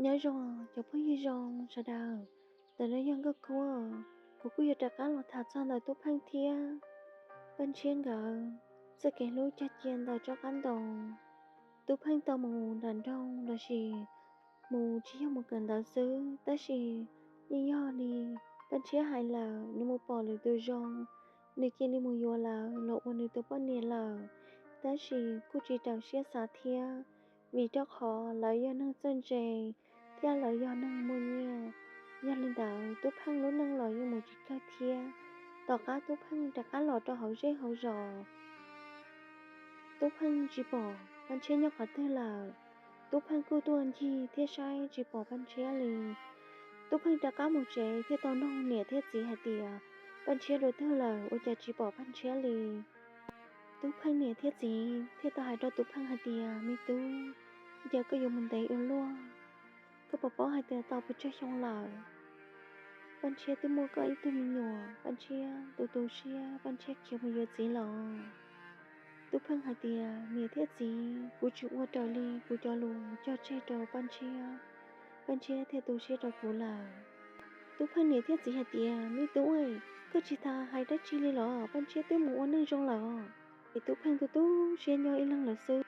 Nyob zoo cov phooj ywg zoo sawv daws, ntawm no yog Nkauj Kub. Kuv kuj yuav rov qab los tham txog ntawm Tub Pheej thiab Paj Ntshiab nkawd txoj kev hlub cog cia ntawm tsob qab ntoo. Tub Pheej tau mus nram nroog los sis mus tsis yog mus kawm ntawv xwb, tab sis yeej yog li Paj Ntshiab hais lawm, nws mus pom lwm tus zoo, nws cia li mus yuav lawv los ua nws tus poj niam lawm. Tab sis kuj tsis raws siab xav thiab, vim rau qhov lawv yog neeg txawj ntse thiab lawv yog neeg muaj nyiaj. Yog li ntawd Tub Pheej lub neej los yeej mus tsis kawg thiab. Tom qab Tub Pheej rov qab los rau hauv zej hauv zos, Tub Pheej tsis pom Paj Ntshiab nyob qhov twg lawm. Tub Pheej kuj tuaj ncig thiab saib tsis pom Paj Ntshiab li. Tub Pheej rov qab mus tsev thiaj tau nug niam thiab txiv hais tias, Paj Ntshiab dua twg lawm ua cas tsis pom Paj Ntshiab li? Tub Pheej niam thiab txiv thiaj tau hais rau Tub Pheej hais tias, Me tub, cas koj yuav mus ntev ua luaj, koj puas paub hais tias tau pes tsawg xyoo lawm? Paj Ntshiab twb muaj koj ib tug me nyuam, Paj Ntshiab tu tu siab, Paj Ntshiab khiav mus yuav txiv lawm. Tub Pheej hais tias, Niam thiab txiv, kuv tsis ua raws li kuv cov lus cog tseg rau Paj Ntshiab, Paj Ntshiab thiaj tu siab rau kuv lawm. Tub Pheej niam thiab txiv hais tias, Me tub, koj tsis tas hais dab tsi li los? Paj Ntshiab twb mus ua neej zoo lawm. Es Tub Pheej tu tu siab nyob ib leeg lawm xwb.